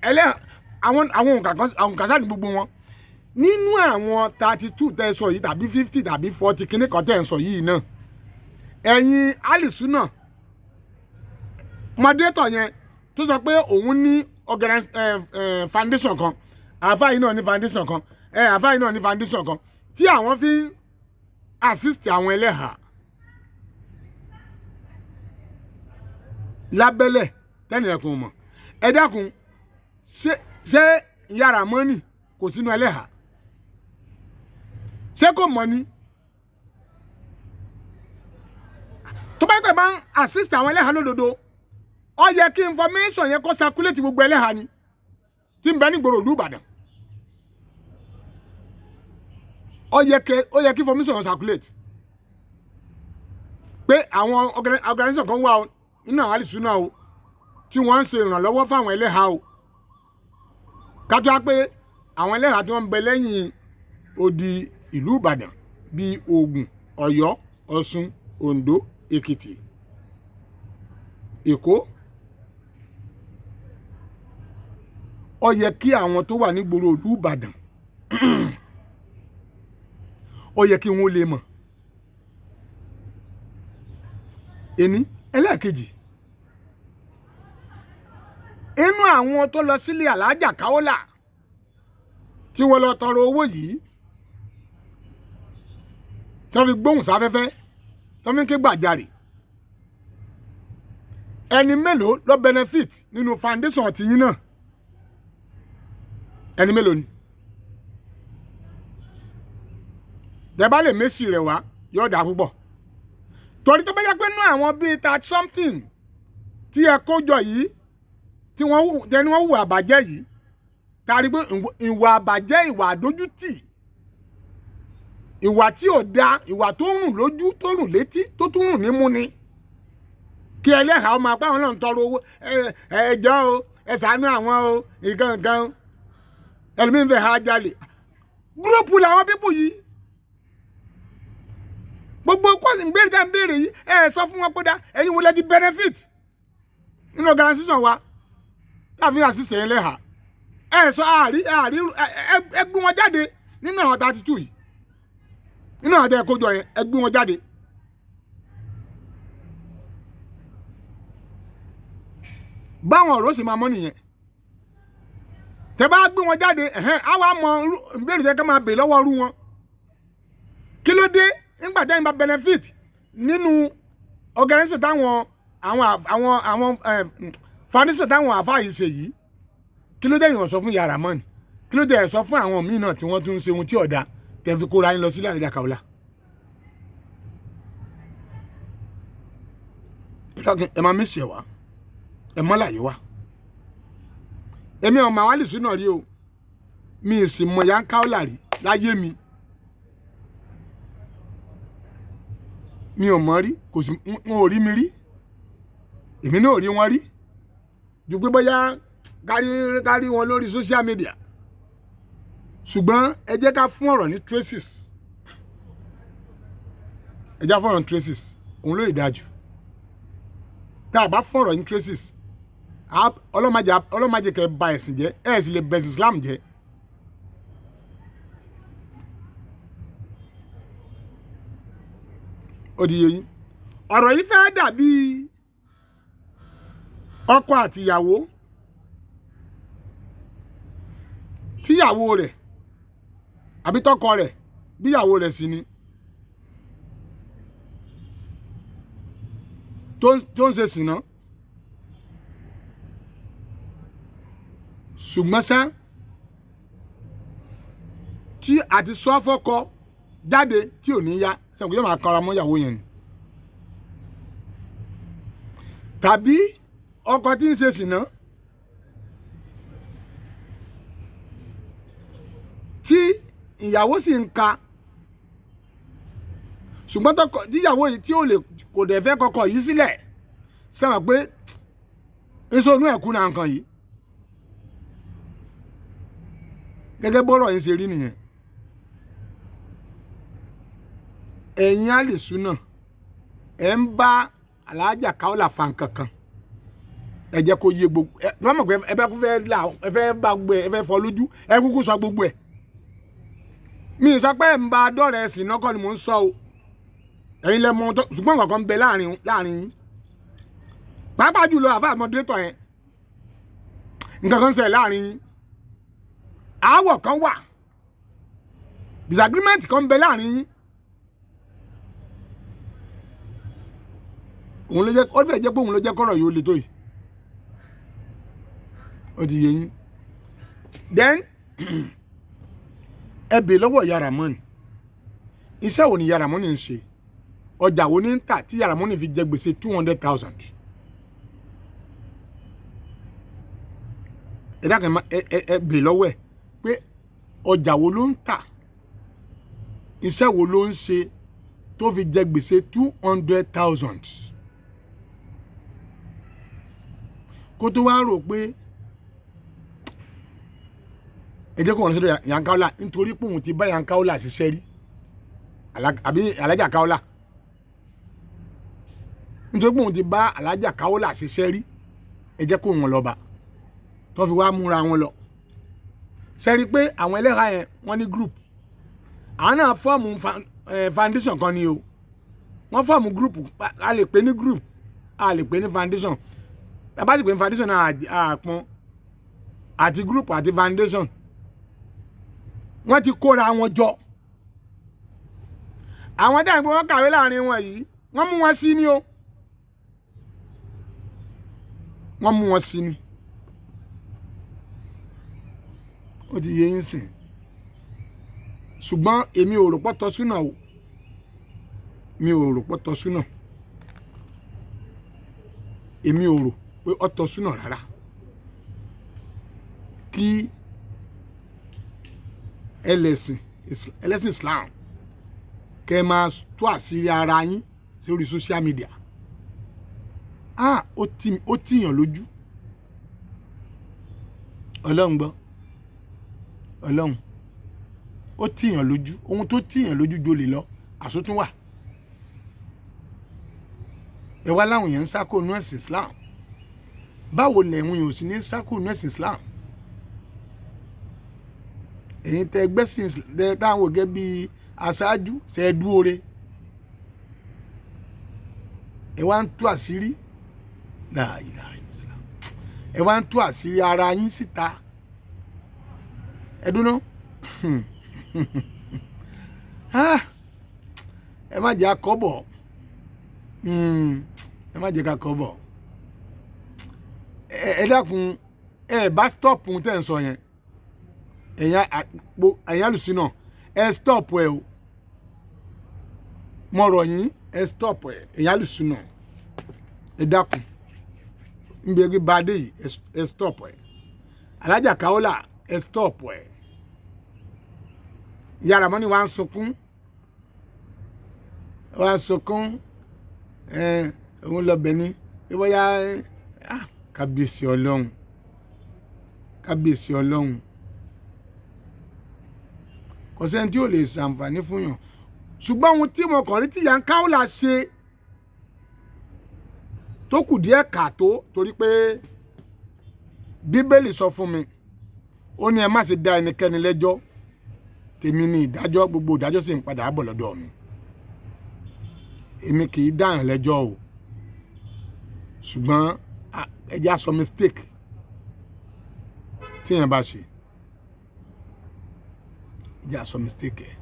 ẹlẹ́hàá àwọn òǹkà sáà ní gbogbo wọn. Nínú àwọn 32 tẹ́ ẹ sọ yìí tàbí 50 tàbí 40 kíní kan tẹ́ ẹ sọ yìí náà, ẹ̀yin alisuna moderator yẹn tó sọ pé òun ní foundation kan, àáfàá yìí náà ní foundation kan, àáfàá yìí náà ní foundation kan tí àwọn fi ń assist àwọn ẹlẹ́hàá lábẹ́lẹ̀ tẹ́nì ẹ̀kún mọ̀. Ẹ dákun, ṣé yàrá mọ́nì kò sínú ẹlẹ́hàá? Ṣé kò mọ̀ ni? Tó bá yẹ kó máa ń assist àwọn ẹlẹ́hàá lódodo, ó yẹ kí information yẹn kó circulate gbogbo ẹlẹ́hàá ni tí ń bẹ nígboro ìlú Ìbàdàn. Ó yẹ kí information yẹn circulate pé àwọn organisation kan wà nínú àwọn àlìsúná o tí wọ́n ń ṣe ìrànlọ́wọ́ fáwọn ẹlẹ́hàá o. Ká tó wá pé àwọn ẹlẹ́hàá tí wọ́n ń bẹ lẹ́yìn odi ìlú Ìbàdàn bíi Ògùn, Ọ̀yọ́, Ọ̀ṣun, Oǹdó, Èkìtì, Èkó. Ó yẹ kí àwọn tó wà nígboro ìlú Ìbàdàn, ó yẹ kí wọ́n lè mọ̀. Ení ẹlẹ́ẹ̀kejì, inú àwọn tó lọ sílé Alájà Kaola tí wọ́n lọ tọrọ owó yìí, tí wọ́n fi gbóhùn sáfẹ́fẹ́, tí wọ́n fi ń ké gbàjarè, ẹni mélòó ló benefit nínú foundation tiyín náà? Ẹni mélòó ni? Tẹ́ bá lè mésì rẹ̀ wá, yóò dáa púpọ̀, torí tó bá yẹ pé nú àwọn bíi 30 something tí ẹ kó jọ yìí, tí wọ́n tẹni wọ́n hùwà àbàjẹ́ yìí, tá a rí pé ìwà àbàjẹ́, ìwà àdójútì, ìwà tí ò da, ìwà tó rùn lójú, tó rùn létí, tó tún rùn nímú ni kí ẹlẹ́hàá ọmọ apá àwọn náà ń tọrọ owó. Ẹ ẹ jọ o, ẹ ṣàánú àwọn o, nǹkan nǹkan ẹlòmíín fẹ́ ha jalè. Group làwọn people yìí. Gbogbo kọ́sì ń béèrè tá ń béèrè yìí, ẹ sọ fún wọn pé dá ẹ̀yin wo lẹ di benefit nínú organisation wa láàfin assist ẹ̀yin lẹ́hà? Ẹ sọ àárí àárí. Ẹ gbé wọn jáde nínú àwọn 32 yìí, nínú àwọn tẹ́ ẹ kó jọ yẹn, ẹ gbé wọn jáde. Báwọn ọ̀rọ̀ sì máa mọ́ nìyẹn. Tẹ́ bá gbé wọn jáde, ẹ̀hẹ́n, á wá mọ ìbéèrè tẹ́ ká máa bèèrè lọ́wọ́ ọrú wọn. Kí ló dé nígbà tẹ́yìn bá benefit nínú organisation táwọn àwọn foundation táwọn àfáà yìí ṣe yìí? Kí ló dé yìí sọ fún yàrá mọ́ni? Kí ló dé ẹ̀ sọ fún àwọn míì náà tí wọ́n tún ń ṣe ohun tí ọ̀dà tẹ́ fi kóra yín lọ sílẹ̀ Alájà Kaola? Ẹ máa mí ṣe wá, ẹ mọ́ láyé wá. Èmi ọmọ àwọn àlìsí náà rí o, mi ì sì mọ ìyá Kaola rí láyé mi. Mi ò mọ̀ rí, kò sí, wọn ò rí mi rí, èmi náà ò rí wọn rí, ju pé bóyá kárí kárí wọn lórí social media. Ṣùgbọ́n ẹ jẹ́ ká fún ọ̀rọ̀ ní traces, ẹ jẹ́ ká fún ọ̀rọ̀ ní traces, òun ló lè dáa jù. Tá a bá fún ọ̀rọ̀ ní traces, ọlọ́màjẹ kẹ́ ba ẹ̀sìn jẹ́, ẹ̀ sì lè bẹ̀sìn Islam jẹ́. Ó di yé yín. Ọ̀rọ̀ yìí fẹ́ dàbí ọkọ àtìyàwó, tíyàwó rẹ̀ àbí tọkọ rẹ̀ bíyàwó rẹ̀ sì ni tó ń ṣe sìná. Ṣùgbọ́n ṣá, tí àti sọ fọ́kọ jáde tí ò ní yá sẹ́wọ̀n, yóò máa kanra mọ́ ìyàwó yẹn ni. Tàbí ọkọ tí ń ṣe sìná, tí ìyàwó sì ń ka, ṣùgbọ́n tọkọ tíyàwó yìí tí ò lè kò dẹ̀ fẹ́ kọkọ yìí sílẹ̀, sẹ́wọ̀n pé nsọ́nù ẹ̀kú náà nǹkan yìí. Gẹ́gẹ́ bọ́rọ̀ yìí ṣe rí nìyẹn. Ẹ̀yin àlìsúnà, ẹ̀ ń bá Alájà Kaola fa nǹkan kan, ẹ jẹ́ kó yé gbogbo ẹ bá mọ̀ pé ẹ bá kú fẹ́ là, ẹ fẹ́ bá gbogbo ẹ, ẹ fẹ́ fọ́ lójú, ẹ kúkú sọ gbogbo ẹ̀. Mi sọ pé ẹ̀ ń bá dọ́rẹ̀ ẹ̀sìn náà kọ́ ni mò ń sọ o, ẹ̀yin lẹ mọ tó, ṣùgbọ́n nǹkan kan ń bẹ láàrin yín, pàápàá jùlọ àfa moderator yẹn, nǹkan kan ń ṣẹlẹ̀ láàrin yín, aáwọ̀ kan wà, disagreement kan ń bẹ láàrin yín. Òun ló jẹ́, ó fẹ́ jẹ́ pé òun ló jẹ́ kọ́rọ̀ yìí ó le tó yìí. Ó ti yé yín. Then ẹ bèè lọ́wọ́ ìyá Ramon, iṣẹ́ wo ni ìyá Ramon ń ṣe? Ọjà wo ni ń tà tí ìyá Ramon fi jẹ gbèsè 200,000? Ẹ dákun, ẹ bèè lọ́wọ́ ẹ pé ọjà wo ló ń tà, iṣẹ́ wo ló ń ṣe tó fi jẹ gbèsè 200,000, kó tó wá rò pé ẹ jẹ́ kó wọn lọ sọ́dọ̀ Ìyá Kaola, nítorí pé òun ti bá Ìyá Kaola ṣiṣẹ́ rí, àbí Alájà Kaola. Nítorí pé òun ti bá Alájà Kaola ṣiṣẹ́ rí, ẹ jẹ́ kó wọn lọ bá tó fi wá múra wọn lọ. Ṣe rí i pé àwọn ẹlẹ́hà yẹn wọ́n ní group, àwọn náà form foundation kan ni o. Wọ́n form group, a lè pè ní group, a lè pè ní foundation. A bá sì pè ní foundation náà, àpọn àti group àti foundation, wọ́n ti kóra wọn jọ. Àwọn dáhùn pé wọ́n kàwé láàrin wọn yìí, wọ́n mú wọn sí ni o, wọ́n mú wọn sí ni. Ó ti yé yín sìn. Ṣùgbọ́n èmi ò rò pọ́tọ́ súnà o, mi ò rò pọ́tọ́ súnà, èmi ò rò pé ọ̀tọ̀ súnà rárá kí ẹlẹ́sìn Islam kẹ́ ẹ máa tú àṣírí ara yín sórí social media. Ah, ó tìyàn lójú. Ọlọ́run gbọ́, Ọlọ́run, ó tìyàn lójú. Ohun tó tìyàn lójú jolè lọ, àsótún wà. Ẹ wá láwọn èèyàn ń sá kó nú ẹ̀sìn Islam. Báwo lẹ̀wọ̀n èèyàn ò sì ní sá kó nú ẹ̀sìn Islam? Ẹ̀yin tẹ gbẹ́sìn táwọn wò gẹ́gẹ́ bí aṣáájú ṣe é dúore, ẹ wá ń tú àṣírí ẹ wá ń tú àṣírí ara yín síta. Ẹ dúná, ẹ má jẹ́ akọ́bọ̀, ẹ má jẹ́ ká kọ́bọ̀. Ẹ dákun, ẹ bá stop ohun tẹ́ ń sọ yẹn. Ẹ̀yin alùsùn náà, ẹ stop ẹ o. Mo rọ̀ yín, ẹ stop ẹ. Ẹ̀yin alùsùn náà, ẹ dákun, nbí ẹgbẹ́ bá dé yìí, ẹ stop ẹ. Alájà Kaola, ẹ stop ẹ. Ìyá Ramoni wa ń sunkún, wa ń sunkún. Ẹ òun lọ bẹ̀ ni bóyá. Kábíyèsí Ọlọ́run, kábíyèsí Ọlọ́run. Kò sẹ́ni tí ò lè ṣàǹfààní fún yàn. Ṣùgbọ́n ohun tí mo kàn rí tí ìyá Kaola ṣe tó kù díẹ̀ kàtó, torí pé Bíbélì sọ fún mi, ó ní ẹ má ṣe dá ẹnikẹ́ni lẹ́jọ́, tèmi ni ìdájọ́, gbogbo ìdájọ́ sì ń padà bọ̀ lọ́dọ̀ mi. Èmi kì í dáhùn lẹ́jọ́ o, ṣùgbọ́n ẹ jẹ́ á sọ mistake tí èèyàn bá ṣe, ẹ jẹ́ á sọ mistake ẹ̀.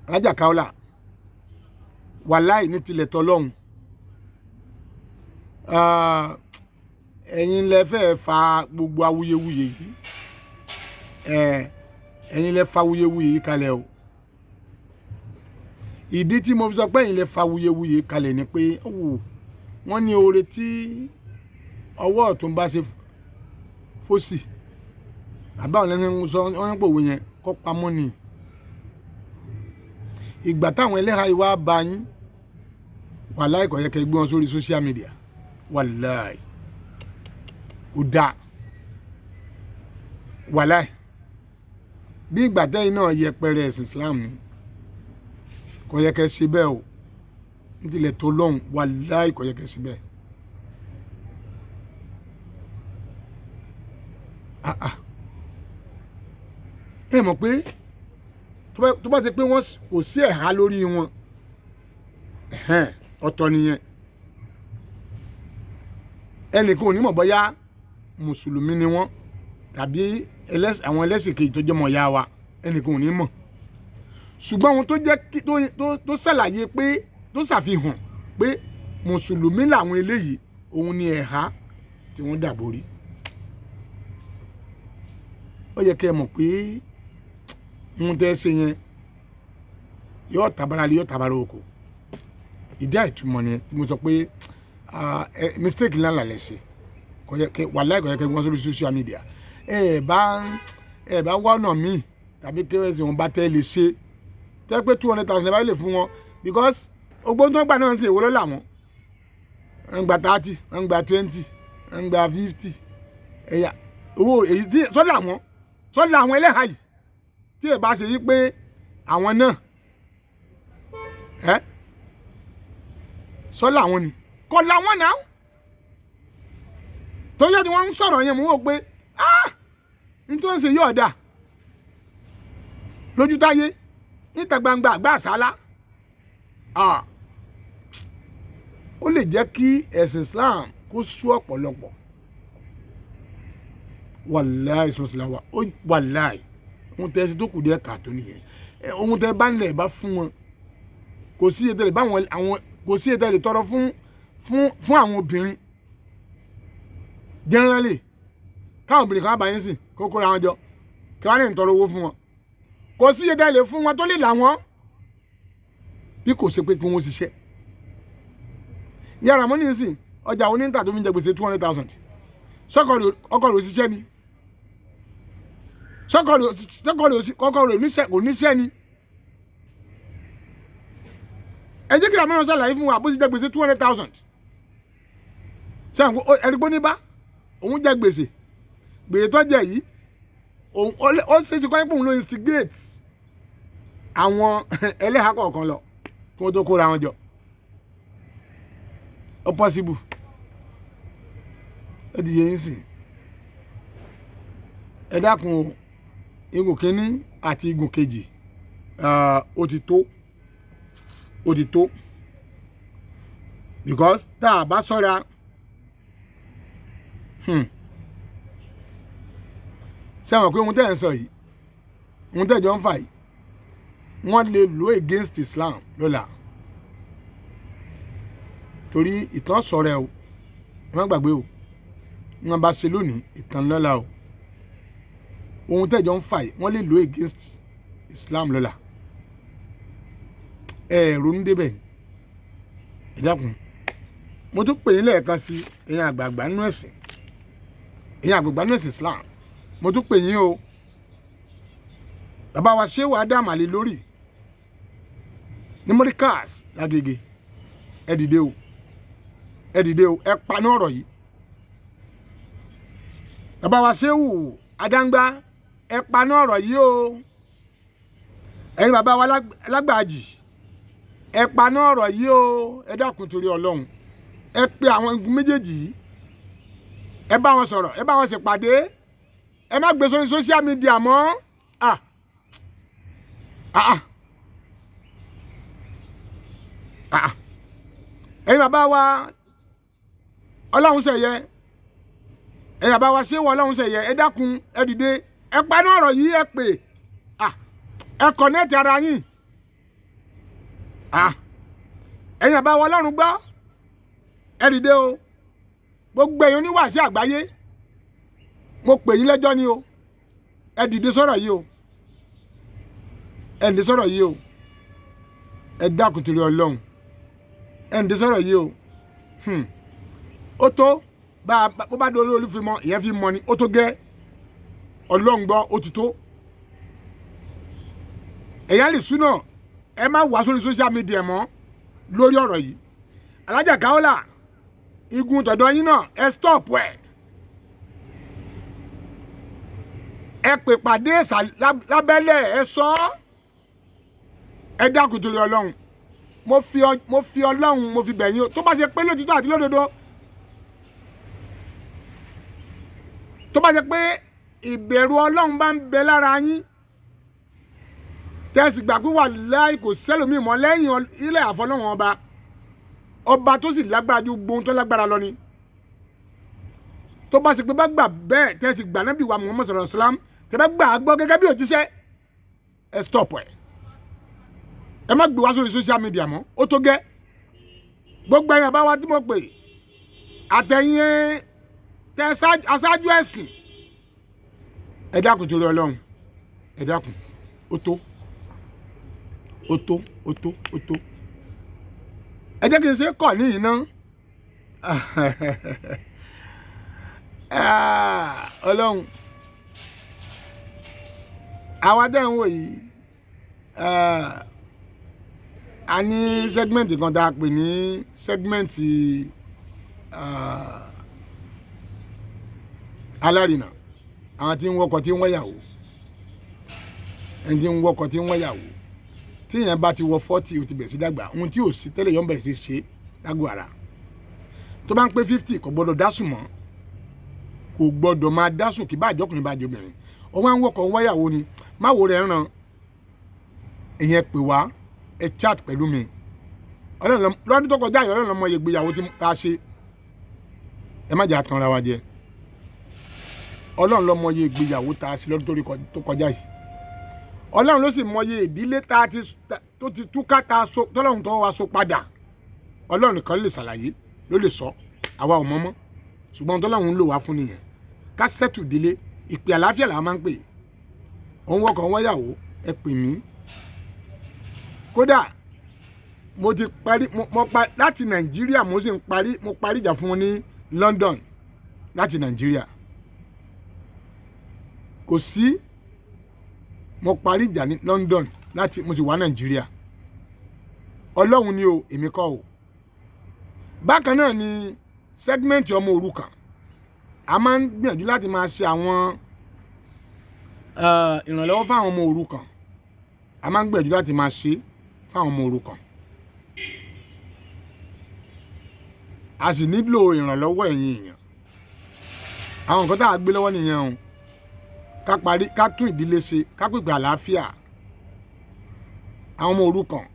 Alájà Kaola, wàláì ní tilẹ̀ tọ́lọ́hún, ẹ̀yin lẹ fẹ́ fa gbogbo awuyewuye yìí, ẹ̀yin lẹ fa awuyewuye yìí kalẹ̀ o. Ìdí tí mo fi sọ pé ẹ̀yin lẹ fa awuyewuye kalẹ̀ ni pé wọ́n ní oore tí ọwọ́ ọ̀tún bá ṣe fósì, àbáwọn lẹ́nu ń sọ wọ́n ń pòwe yẹn kọ́ pamọ́ ni. Ìgbà táwọn ẹlẹ́hàá yìí wá bá yín, wàláì kò yẹ kẹ́ gbé wọn sórí social media, wàláì kò dáa, wàláì bí ìgbà tẹ́yìn náà yẹpẹrẹ ẹ̀sìn Islam ni, kò yẹ kẹ́ ṣe bẹ́ẹ̀ o. Ní tilẹ̀ tó lọ́hùn, wàláì kò yẹ kẹ́ ṣe bẹ́ẹ̀. Ẹ mọ̀ pé tó bá ti pé wọ́n kò sí ẹ̀há lórí wọn, ọ̀tọ̀ nìyẹn. Ẹnìkan ò ní mọ̀ bóyá mùsùlùmí ni wọ́n tàbí àwọn ẹlẹ́sìn kejì tó jẹ́ mọ̀ ya wa, ẹnìkan ò ní mọ̀. Ṣùgbọ́n ohun tó jẹ́ tó ṣàlàyé pé tó ṣàfihàn pé mùsùlùmí làwọn eléyìí, òun ni ẹ̀há tí wọ́n dàborí. Ó yẹ kí ẹ mọ̀ pé ohun tẹ́ ẹ ṣe yẹn yóò tabara lé, yóò tabara oko. Ìdí àìtumọ̀ ni tí mo sọ pé mistake ńlá là lẹ ṣe. Kò yẹ kí, wàláì kò yẹ kí wọ́n sórí social media. Ẹ bá wá ọ̀nà míì tàbí kí wọ́n bá tẹ́ lè ṣe tẹ́ pé 200,000 lè bá lè fún wọn, because ogbó tó ń gbà náà ń ṣe ìwúlò làwọn ń gba 30, ń gba 20, ń gba 50. Ẹ̀yà owó èyí tí sọ́dọ̀ àwọn, sọ́dọ̀ àwọn ẹlẹ́hàá yìí tí ẹ bá ṣe yí pé àwọn náà ẹ́ Sọ́lá àwọn ni kọ́ làwọn náà tó yẹ kí wọ́n ń sọ̀rọ̀ yẹn, mò ń wò pé, ah, n tó ń ṣe yóò dà lójú táyé níta gbangba àgbà àsálá. Ah, ó lè jẹ́ kí ẹ̀sìn Islam kó sú ọ̀pọ̀lọpọ̀. Wàláì sọ̀sìláwà, wàláì, ohun tẹ́ ẹ sí tó kù díẹ̀ kàtó nìyẹn. Ohun tẹ́ bá ń lẹ̀ bá fún wọn, kò sí ètò lè bá wọn àwọn, kò sí ètò lè tọrọ fún àwọn obìnrin generally. Káwọn obìnrin kan bá yín sìn kó kóra wọn jọ kí wọ́n lè ń tọrọ owó fún wọn, kò sí ètò lè fún wọn tó lè là wọ́n bí kò ṣe pé kí wọ́n ṣiṣẹ́. Yàrá mọ́ nísìn, ọjà oníńtà tó fi ń jẹ gbèsè 200,000, sọ́kọ̀ rẹ̀ òṣìṣẹ́ ni, sọ́kọ̀ rẹ̀ kò níṣẹ́ ni. Ẹ jẹ́ kí Ramon ṣàlàyé fún wa bó ṣe jẹ gbèsè 200,000. Sẹ́yìn ẹni pé ní bá òun jẹ gbèsè, gbèsè tó jẹ yìí, ó ṣe é ṣe kọ́ pé òun ló instigate àwọn ẹlẹ́hàá kọ̀ọ̀kan lọ kí wọ́n tó kóra wọn jọ. Ó possible, ó ti yẹ yín sìn. Ẹ dákun o, igun kínní àti igun kejì, ó ti tó, ó ti tó, because tá a bá ṣọ́ra, sẹ́wọ̀n pé ohun tẹ́ ẹ̀ ń sọ yìí, ohun tẹ́ ẹ̀ jọ ń fà yìí, wọ́n lè lò against Islam lọ́la, torí ìtàn sọ̀rọ̀ ẹ o. Ẹ má gbàgbé o, wọ́n bá ṣe lónìí, ìtàn lọ́la o. Ohun tẹ́ ẹ̀ jọ ń fà yìí, wọ́n lè lò against Islam lọ́la. Ẹ ronú débẹ̀. Ẹ dákun, mo tún pè yín lẹ́ẹ̀kan sí, ẹ̀yin àgbààgbà nínú ẹ̀sìn, ẹ̀yin àgbààgbà nínú ẹ̀sìn Islam, mo tún pè yín o. Bàbá wa Shehu Adam Ali lórí ní Morikas Lágége, ẹ dìde o, ẹ dìde o, ẹ paná ọ̀rọ̀ yìí. Bàbá wa Shehu Adangba, ẹ paná ọ̀rọ̀ yìí o. Ẹ̀yin bàbá wa Lágbàjì, ẹ paná ọ̀rọ̀ yìí o. Ẹ dákun torí Ọlọ́run, ẹ pe àwọn igun méjèèjì yìí, ẹ bá wọn sọ̀rọ̀, ẹ bá wọn ṣèpàdé. Ẹ má gbé sórí social media mọ́. Ah ah ah, ẹ̀yin bàbá wa Ọlọ́run ṣẹ̀yẹ, ẹ̀yin bàbá wa Ṣéwù Ọlọ́run ṣẹ̀yẹ, ẹ dákun, ẹ dìde, ẹ paná ọ̀rọ̀ yìí, ẹ pè, ah, ẹ connect ara yín. Ah, ẹ̀yin bàbá wa Ọlọ́run gbọ́, ẹ dìde o. Gbogbo ẹ̀yin oníwàásí àgbáyé, mo pè yín lẹ́jọ́ ni o. Ẹ dìde sọ̀rọ̀ yìí o, ẹ dìde sọ̀rọ̀ yìí o. Ẹ dákun torí Ọlọ́run, ẹ dìde sọ̀rọ̀ yìí o. Ó tó bá bó bá dolórí olúfimọ, ìyẹn fi mọ ni ó tó gẹ́. Ọlọ́run gbọ́, ó ti tó. Ẹ̀yà lè súnà, ẹ má wá sórí social media mọ́ lórí ọ̀rọ̀ yìí. Alájà Kaola, igun tọ̀dọ̀ yín náà, ẹ stop ẹ̀. Ẹ pè pàdé lábẹ́lẹ̀, ẹ sọ ọ́. Ẹ dákun torí Ọlọ́run, mo fi Ọlọ́run, mo fi bẹ̀ yín o. Tó bá ṣe pé lótìtọ́ àti lódodo, tó bá ṣe pé ìbẹ̀rù Ọlọ́run bá ń bẹ lára yín, tẹ́sí gbà pé wàláhì kò sẹ́lòmíì mọ́ lẹ́yìn ilẹ̀ àfọlọ́run ọba, ọba tó sì lágbára ju gbohun tó lágbára lọ ni. Tó bá ṣe pé bá gbà bẹ́ẹ̀, tẹ́sí gbà nábì wa Muhammad sallallahu alaihi wasallam, tẹ́ bá gbà á gbọ́ gẹ́gẹ́ bí òjíṣẹ́, ẹ stop ẹ̀. Ẹ má gbé wá sórí social media mọ́, ó tó gẹ́. Gbogbo ẹ̀yin àbáwá tí mo pè, àtẹ̀yìn tẹ aṣáájú ẹ̀sìn, ẹ dákun torí Ọlọ́run, ẹ dákun, ó tó, ó tó, ó tó, ó tó. Ẹ jẹ́ kí n ṣe kọ̀ níyìn ná. Ọlọ́run, àwa tẹ́ ń wò yìí, a ní sẹ́gmẹ̀ntì kan tá a pè ní sẹ́gmẹ̀ntì alárinà, àwọn tí ń wọkọ̀ tí ń wọ́yàwó, ẹni tí ń wọkọ̀ tí ń wọ́yàwó. Tí èèyàn bá ti wọ 40, ó ti bẹ̀rẹ̀ sí dàgbà, ohun tí ò sí tẹ́lẹ̀ yọ̀ ń bẹ̀rẹ̀ sí ṣe. lágọ̀ọ́ ara. Tó bá ń pé 50, kò gbọ́dọ̀ dásùn mọ́, kò gbọ́dọ̀ máa dásùn, kí bá àjọkùnrin bá jọbìnrin. Ó wá ń wọkọ̀ ń wáyàwó ni, má wo rẹ̀ ràn. Ìyẹn pè wá, ẹ chat pẹ̀lú mi. Lọ́dún tó kọjá yìí, Ọlọ́run ló mọ iye ìgbéyàwó tí tá a ṣe. Ẹ má jẹ́ àtànra wa jẹ. Ọlọ́run ló mọ iye ìgbéyàwó tá a ṣe lọ́dún tó kọjá yìí. Ọlọ́run ló sì mọ iye ìdílé tá a ti tó ti túká tá a so, tọ́lọ́run tó wá so padà. Ọlọ́run nìkan lè ṣàlàyé, ló lè sọ, àwa ò mọ̀ mọ́. Ṣùgbọ́n tọ́lọ́run ń lò wá fún nìyẹn, ká sẹ́tù ìdílé. Ìpè àlàáfíà làwọn máa ń pè. Òun wọkọ̀ wáyàwó, ẹ pè mí. Kódà mo ti parí, mo pa láti Nàìjíríà, mo sì ń parí, mo parí ìjà fún wọn ní London láti Nàìjíríà. Kò sí, mo parí ìjà ní London láti, mo sì wá Nàìjíríà. Ọlọ́run ni o, èmi kọ́ o. Bákan náà ni segment ọmọ òrukàn. A máa ń gbìyànjú láti máa ṣe àwọn ìrànlọ́wọ́ fáwọn ọmọ òrukàn. A máa ń gbìyànjú láti máa ṣe fáwọn ọmọ òrukàn. A sì nílò ìrànlọ́wọ́ ẹ̀yin èèyàn. Àwọn nǹkan tá a gbé lọ́wọ́ nìyẹn o. Ká parí, ká tún ìdílé ṣe, ká pèpè àlàáfíà. Àwọn ọmọ òrukàn,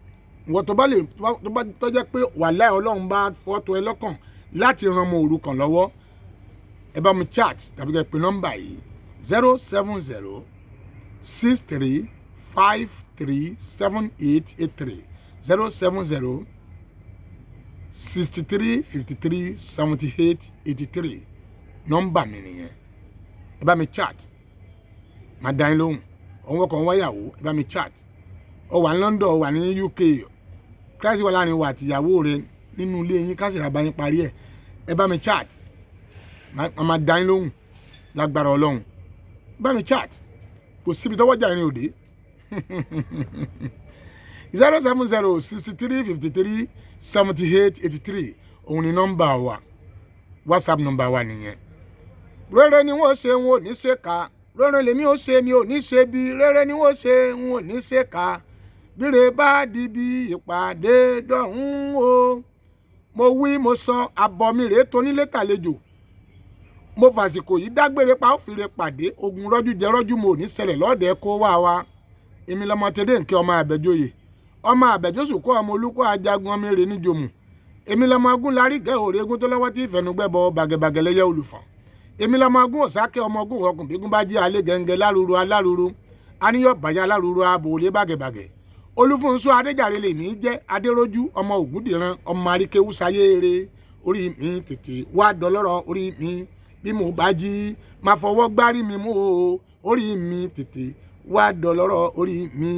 ìwọ tó bá lè, tó bá tó jẹ́ pé wàláhì Ọlọ́run bá fọ́tò ẹ lọ́kàn láti ran ọmọ òrukàn lọ́wọ́, ẹ bá mi chat tàbí kẹ́ pè nọ́mbà yìí: 070 63 53 78 83, 070 63 53 78 83. Nọ́mbà mi nìyẹn. Ẹ bá mi chat, màá dá yín lóhùn. Òun wọkọ̀ ń wáyàwó, ẹ bá mi chat. Ó wà ní London, ó wà ní UK, Christ wà láàrin wa àtìyàwó rẹ nínú ilé yín, kásìrà bá yín parí ẹ̀. Ẹ bá mi chat, màá máa dá yín lóhùn lágbára Ọlọ́run. Bá mi chat, kò síbi tọ́wọ́jà ìrìn òde. 070 63 53 78 83, òun ni nọ́mbà wa, WhatsApp nọ́mbà wa nìyẹn. Rere ni wọ́n ṣe, wọn ò ní ṣe ká. Rere lèmi ò ṣe, mi ò ní ṣe bí. Rere ni wọ́n ṣe, wọn ò ní ṣe ká. Bíre bá di bí ìpàdé dọ̀hún o. Mo wí, mo sọ, àbọ̀ mi rèé tonílé tàlejò. Mo fàsìkò yìí dágbére pa ó fìrè pàdé. Ogun rọ́jú jẹ rọ́jú mo ò ní ṣẹlẹ̀ lọ́ọ̀dẹ kó wá wa. Èmi lọmọ tẹ́lẹ̀ nkẹ́, ọmọ Àbẹ̀joyè, ọmọ Àbẹ̀jọ́sùn kó, ọmọ olúkọ́ ajagun, ọmọ èrè níjòmù. Èmi lọmọ agún larí gẹ́ òrè egun tó lọ́wọ́ tí ìfẹ̀nugbẹ́bọ bàgẹ̀bàgẹ̀ lẹ́yẹ olùfọ̀n. Èmi lọmọ agún òsákẹ́, ọmọ ogún ọkùn bígún bá jí alẹ́ gẹ́ngẹ́ lárúurú alárúurú aníyọ̀ bàjẹ́ alárúurú abòlé bàgẹ̀bàgẹ̀. Olúfúnṣọ́ Adéjàre lèmi jẹ́, Adérójú ọmọ Ògúndìran, ọmọ Aríkéwú sayéere. Orí mi tètè wá dọlọ́rọ̀, orí mi bí mo bá jí máa fọwọ́ gbárí mi mú o. Orí mi tètè wá dọlọ́rọ̀, orí mi.